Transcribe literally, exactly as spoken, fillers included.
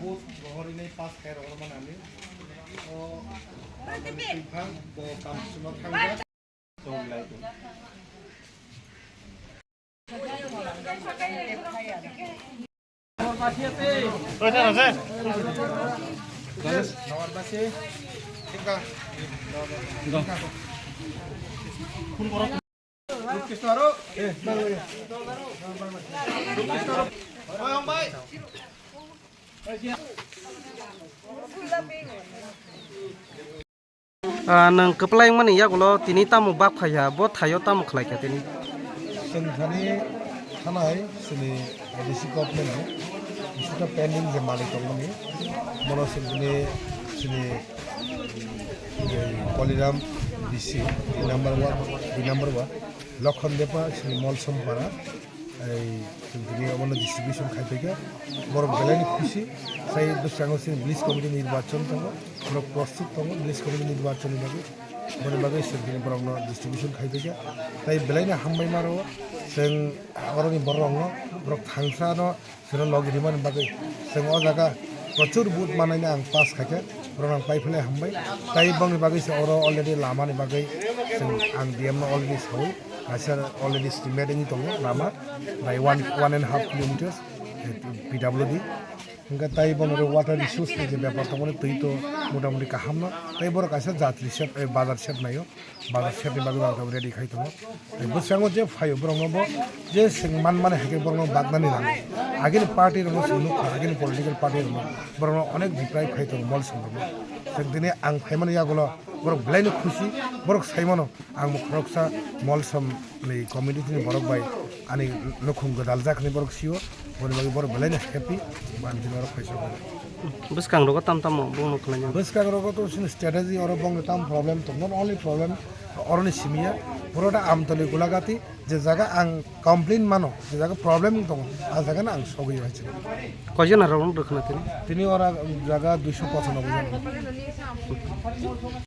Bus rohorwi nai pass khai rohor manani. O, twiphang bo kamchwlwng thangjak. Ah, nwng kwplai wngmani yagulo tini tamo bak phaiya, bo thaio tamo khlaikha tini? Chwng thani thanai chini A D C government ni bisingtwi pending je malik tongmani, bono chwng tini chini, eh, Koliram B C, dui number ward, dui number ward, Lokhon Depa, chini Molsom Para, ei, chwng tini obono distribution khai phaikha. Borok belai ni khusi. Sai bwskango chini village committee nirbachon tongo. Borok prostut tongo village committee nirbachon ni bagwi. Boni bagwi chwng tini borokno distribution khai phaikha. Tai belai no hambai ma rwo. Chwng oroni borok rokno, borok thangsa no, Chwngno logi rimani bagwi chwng o jaga prochur vote mannaino ang pass khaikha, borokno ang pai philai hambai. Tai bongni bagwi se oro already lamani bagwi chwng ang D M no already saui, kaisa already estimate wngwi tongo lama by one, one and half kilometers, eh, P W D. Hwnkhe tai bono water resource ni je bepar tongmani twi to motamoti kahamno, tai borok kaisa jatri shed, eh, bazar shed naio. Bazar shed ni bagwi ang ready khai tongo. Bwskango je phaio borokno bo je chwng manmani hai khe borokno baknani nango. Agini party rokno chwng nukha, agini political party rokno borokno onek biprai phai tongo Molsom rokno. Chwng tini ang phaimani yagulo borok belai no khusi, borok saimano ang bo khoroksa Molsom ni community ni borok bai ani nukhung gwdaljak hinwi borok sio. Boni bagwi borok belai no happy, bo ang tini oro phaisa. Bwskang rogo tam tamo bongno khlainai? Bwskang rogo to chini strategy oro bongni tam problem tong, not only problem oroni simi ya, pura da Amtoli Gulagati je jaga ang complain mano, je jaga problem tong, a jaga no ang sogwi bai chini. Koijon aro rwkha na tini? Tini oro jaga duiso pochanoboi jon.